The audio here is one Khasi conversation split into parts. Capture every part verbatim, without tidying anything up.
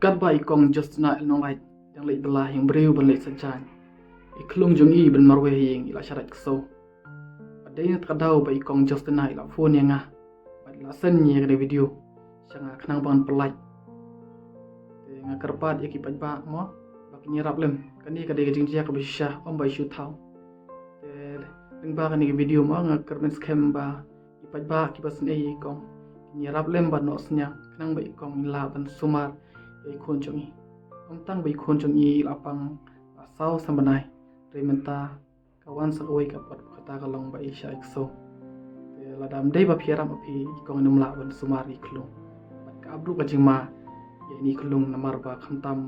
Katba i kong Justina i la nonglait, dang leit bylla ha ïing briew ban leit sajan, i khyllung jong i Bynmarwei Haïing i la shah dait ksew. Bad dei na kata ka daw ba i kong Justina i la phone ïa nga bad i la send ïa kane ka video sha nga khnang ba ngan pyllait. Te nga kyrpad ïa ki paidbah mo ba kin ïarap lem. Kane ka dei ka jingjia kaba shisha, ym ba i shu thaw. Te lyngba kane ka video mo nga kyrmen skhem ba ki paidbah kiba sngewsynei ïa i kong kin ïarap lem bad noh synñiang khnang ba i kong in lah ban sumar ïa i khun jong i. Ym tang ba i khun jong i i la pang ba saw san bnai, hynrei mynta ka wan sa kawei ka por ba kata ka long ba i shah dait ksew. Te lada ym dei ba phi ïarap ma phi, i kong in ym lah ban sumar ïa i khyllung. Bad ka ap ruh ka jingma ïa ine i khyllung namar ba khamtam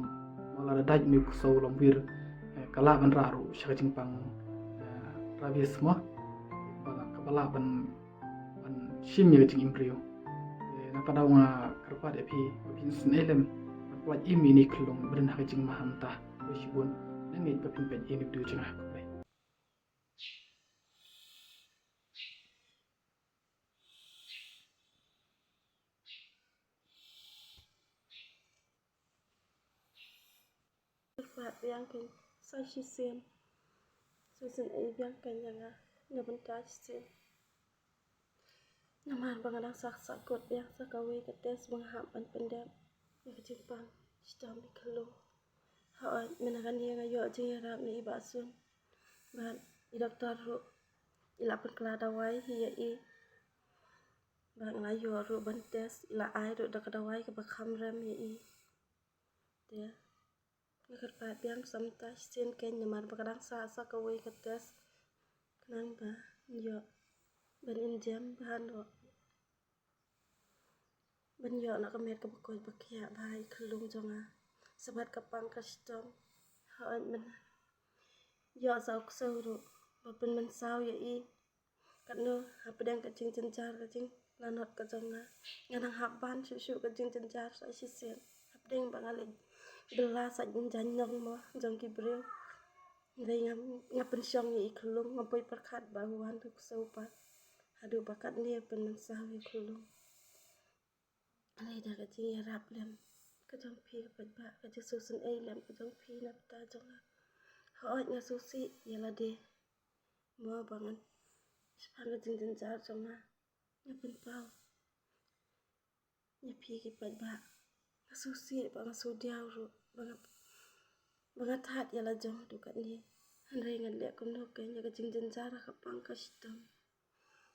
mo lada dait une u ksew longwir, eh, ka lah ban rah ruh sha ka jingpang, eh, rabies mo. Ba lah, kaba lah ban, ban shim ïa ka jingim briew. Eh, na kata ka daw nga kyrpad ïa phi ba phin sngewsynei lem ban pyllait im ïa ine i khyllung ba don ha ka jingma hangta. Khublei shibun. Nang ngeit ba phin peit ïa ine i video jong nga. Khublei. Kyrpad biang kein sa shisien. Shisien ei biang kein ïa nga na bynta shisien. Namar ba nga dang sah sah kut biang sa kawei ka test ba nga hap ban pyndep ïa ka jingpang shitom i khyllung. Hooid, mynta kane nga ïoh jingïarap na i Bah Sun bad i doktor ruh i la pynkylla dawai hi ïa i. Ba nga la ïoh ruh ban test, i la ai ruh da ka dawai kaba kham rem ïa i. Te nga kyrpad biang sa mynta shisien kein namar ba ka dang sah sa kawei ka test. Khnang ba ïoh ban im jem bha noh, ban ïoh na ka met kaba koit ba khiah bha ïa i khyllung jong nga. Sa bad ka pang ka shitom. Hooid mynta ïoh sa u ksew ruh ba pynmynsaw ïa i. Katno hapdeng ka jingjynjar ka jinglanot ka jong nga, nga dang hap ban shuh shuh ka jingjynjar sa shisien. Hapdeng ba nga leit bylla sa jynjar nong mo jong ki briew. Hynrei nga, nga pynshong ïa i khyllung, nga poi pyrkhat ba u wan u ksew pat. Haduh ba katne pynmynsaw ïa i khyllung. Hynrei da ka jingïarap lem ka jong phi ki paidbah, ka jingsngewsynei lem ka jong phi na bynta jong nga. Hooid nga sngewsih ïa lade. Mo ba ngan shaphang ka jingjynjar jong nga, nga pynpaw ïa phi ki paidbah. Nga sngewsih bad nga sngewdiaw ruh ba nga, ba nga thad ïa la jong haduh katne. Hynrei ngan leh kumno kein ïa ka jingjynjar ha ka pang ka shitom,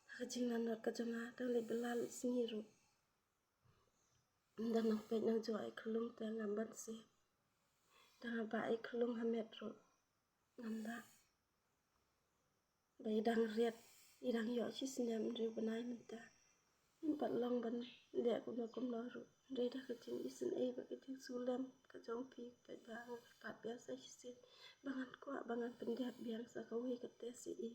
ha ka jinglanot ka jong nga, dang leit bylla leit sngi ruh. Dang nang peit nang jua i khyllung te ngam ban sngewsih. Dang ba i khyllung ha met ruh ngam lah. Ba i dang riat, i dang ïoh shi snem hynriew bnai mynta. Ngim pat long ban leh kumno kumno ruh. Hynrei da ka jingisynei bad ka jingsulem ka jong phi paidbah nga kyrpad biang sa shisien ba ngan kwah ba ngan pyndep biang sa kawei ka test ïa i.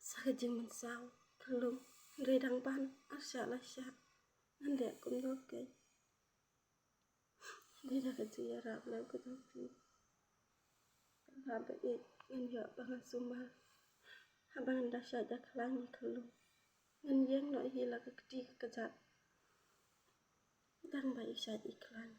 Sa ka jingmynsaw khyllung, hynrei dang ban ar shah lai shah. Ngan leh kumno kein. Hynrei da ka jingïarap lem ka jong phi, haba ïeit ngan ïoh ba ngan sumar. Haba ngan da shait da khlaiñ ïa i khyllung, ngan ïeng noh hi la ka kti ka kjat. Tang ba i shait i khlaiñ.